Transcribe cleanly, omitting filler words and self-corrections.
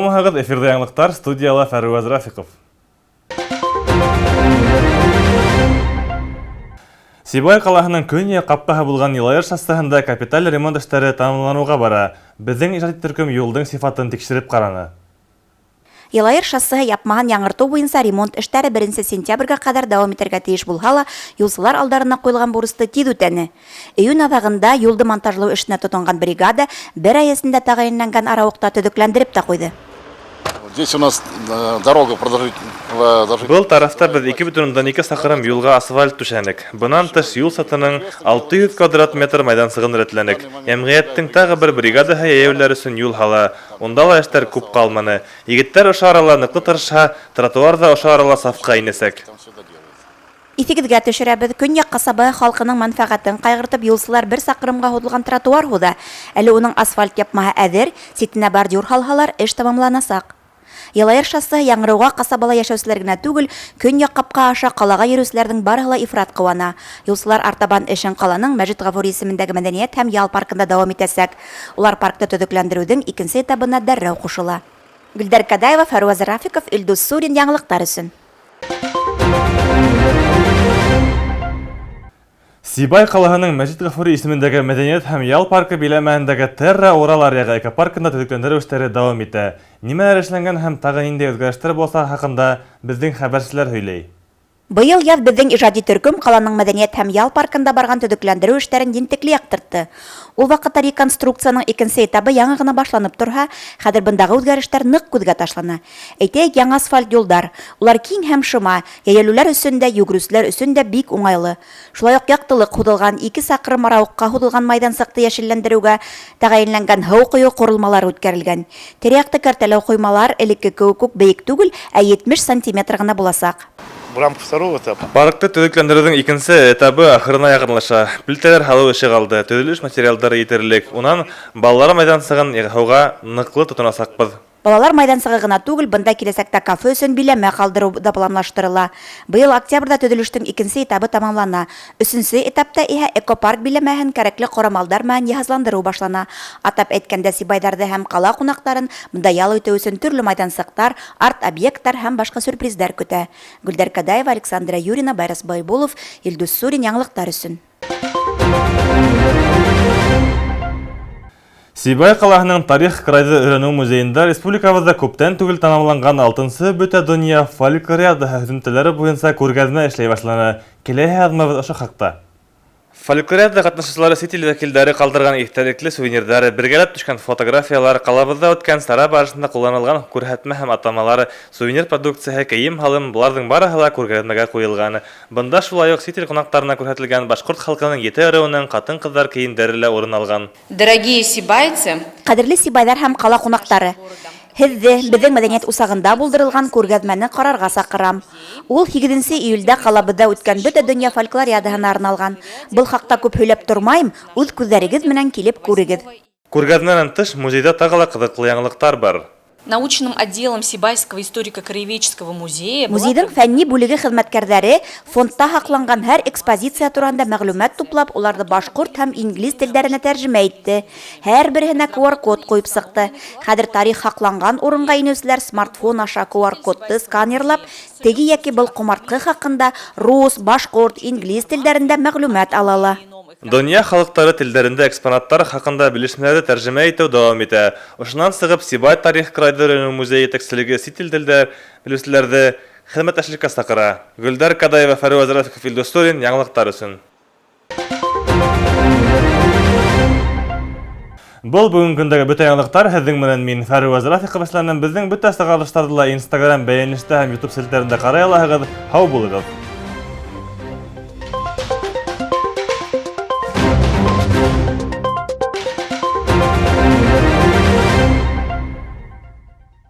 Һаумыһығыҙ, эфирҙа яңылыҡтар, студияла Фәрүәз Рафиҡов. Сибай ҡалаһының көньяҡ ҡапҡаһы булған Йылайыр шоссеһында капиталь ремонт эштәре тамамланыуға бара. Беҙҙең ижади төркөм юлдың сифатын тикшереп ҡараны. Йылайыр шоссеһы япмаһын яңыртыу буйынса ремонт эштәре беренсе сентябргә ҡәҙәр дауам итергә тейеш булһа ла, юлсылар алдарына ҡуйылған бурысты тиҙ үтәне. Июнь аҙағында юлды монтажлау эшенә тотонған бригада бер ай эсендә тәғәйенләнгән арауыҡта төҙөкләндереп тә ҡуйҙы. Здесь у нас дорога продолжительная. Был тарафта беҙ 2,2 саҡрым юлға асфальт түшәнек. Бынан тыш юл сатының 600 квадрат метр майҙансығын рәтләнек. Йәмғиәттең тағы бер бригадаһы йәйәүлеләр өсөн юл һала. Унда ла эштәр күп ҡалманы. Егеттәр ошо арала ныҡлы тырышһа, тротуар ҙа ошо арала сафҡа инәсәк. Иҫегеҙгә төшөрәбеҙ, көньяҡ ҡасабаһы халҡының мәнфәғәтен ҡайғыртып, юлсылар бер саҡрымға һуҙылған тротуар һуҙа. Әле уның асфальт япмаһы әҙер, ситенә бордюр һалһалар, эш тамамланасаҡ. Йылайыр шоссеһы яңырыуға ҡасабала йәшәүселәр генә түгел, көньяҡ ҡапҡа аша ҡалаға йөрөүселәрҙең барыһы ла ифрат ҡыуана. Юлсылар артабан эшен ҡаланың Мәжит Ғафури исемендәге мәҙәниәт һәм ял паркында дауам итәсәк. Улар паркты төҙөкләндереүҙең икенсе этабына дәррәү ҡушыла. Гөлдәр Кадаева, Фәруаз Рафиков, Илдус Сурин яңылыҡтар өсөн. Сибай ҡалаһының Мәжит Ғафури исемендәге мәҙәниәт һәм ял паркы биләмәһендәге Терра Урал аръяғы экопаркында төҙөкләндереү эштәре дауам итә. Нимәләр эшләнгән һәм тағы ниндәй үҙгәрештәр буласағы хаҡында беҙҙең хәбәрселәр һөйләй. Быйыл яҙ беҙҙең ижади төркөм ҡаланың мәҙәниәт һәм ял паркында барған төҙөкләндереү эштәрен ентекле яҡтыртты. Ул ваҡытта реконструкцияның икенсе этабы яңы ғына башланып торһа, хәҙер бындағы үҙгәрештәр ныҡ күҙгә ташлана. Әйтәйек, яңы асфальт юлдар. Улар киң һәм шыма, йәйәүлеләр өсөн дә, йүгереүселәр өсөн дә бик уңайлы. Шулай уҡ яҡтылыҡ һуҙылған 2 саҡрым арауыҡҡа һуҙылған майҙансыҡты йәшелләндереүгә тәғәйенләнгән һыу ҡойоу ҡоролмалары үткәрелгән. Тирә-яҡты кәртәләү ҡоймалар элекке кеүек үк бейек түгел, ә 70 сантиметр ғына буласаҡ. В рамках второго этапа. Паркты төҙөкләндереүҙең икенсе этабы ахырына яҡынлаша. Плитәләр һалыу эше ҡалды, төҙөлөш материалдары етерлек. Унан балалар майҙансығын яһауға ныҡлы тотонасаҡбыҙ. Балалар майҙансығы ғына түгел, бында киләсәктә кафе өсөн биләмә ҡалдырыу ҙа планлаштырыла. Быйыл октябрҙә төҙөлөштөң икенсе этабы тамамлана. Өсөнсө этапта иһә экопарк биләмәһен кәрәкле ҡорамалдар менән йыһазландырыу башлана. Атап әйткәндә, сибайҙарҙы һәм ҡала ҡунаҡтарын бында ял итеү өсөн төрлө майҙансыҡтар, арт-объекттар һәм башҡа сюрприздар көтә. Гөлдәр Кадаева, Александра Юрина, Байрас Байбулов, Илдус Сурин яңылыҡтар өсөн. Сибай ҡалаһының тарих крайҙы өйрәнеү музейында республикабыҙҙа күптән түгел тамамланған алтынсы бөтә донъя фольклориадаһы һөҙөмтәләре буйынса күргәҙмә эшләй башланы. Киләһе яҙмабыҙ ошо хаҡта. Фольклориада ҡатнашыусылары сит ил вәкилдәре ҡалдырған иҫтәлекле сувенирҙар, бергәләп төшкән фотографиялар, ҡалабыҙҙа үткән сара барышында ҡулланылған күрһәтмә һәм атамалар, сувенир продукцияһы, кейем-һалым, быларҙың барыһы ла күргәҙмәгә ҡуйылған. Бында шулай уҡ сит ил ҡунаҡтарына күрһәтелгән башҡорт халҡының ете ырыуының ҡатын-ҡыҙҙар кейемдәре лә урын алған. Дорогие сибайцы, Ҡәҙерле сибайҙар һәм ҡала ҡунаҡтары, һеҙҙе беҙҙең мәҙәниәт усағында булдырылған күргәҙмәне ҡарарға саҡырам. Ул һигеҙенсе июлдә ҡалабыҙҙа үткән бөтә донъя фольклориадаһына арналған. Был хаҡта күп һөйләп тормайым, үҙ күҙҙәрегеҙ менән килеп күрегеҙ. Күргәҙмәнән тыш музейҙа тағы ла ҡыҙыҡлы яңылыҡтар бар. Научным отделом Сибайского историко-краеведческого музея была Музейҙың фәнни бүлеге хеҙмәткәрҙәре фондта һаҡланған һәр экспозиция тураһында мәғлүмәт туплап, уларҙы башҡорт һәм инглиз телдәренә тәржемә итте. Һәр береһенә ку ар код ҡуйып сыҡты. Хәҙер тарих һаҡланған урынға инеүселәр смартфон аша ку ар кодты сканерлап, теге йәки был ҡомартҡы хаҡында рус, башҡорт, инглиз телдәрендә мәғлүмәт ала ала. Донъя халыҡтары телдәрендә экспонаттар хаҡында белешмәләрҙе тәржемә итеү дауам итә. Ошонан сығып, Сибай тарих крайҙы өйрәнеү музейы етәкселеге сит ил телдәр белеүселәрҙе хеҙмәттәшлеккә саҡыра. Гөлдәр Кадаева, Фәруаз Рафиков, Илдус Сурин, яңылыҡтар өсөн. Был бөгөнгө көндәге бөтә яңылыҡтар. Һеҙҙең менән мин Фәруаз Рафиков эшләнем. Беҙҙең бөтә сығарылыштарҙы ла Instagram бәйләнештә һәм YouTube селтәрендә ҡарай алаһығыҙ. Һау булығыҙ.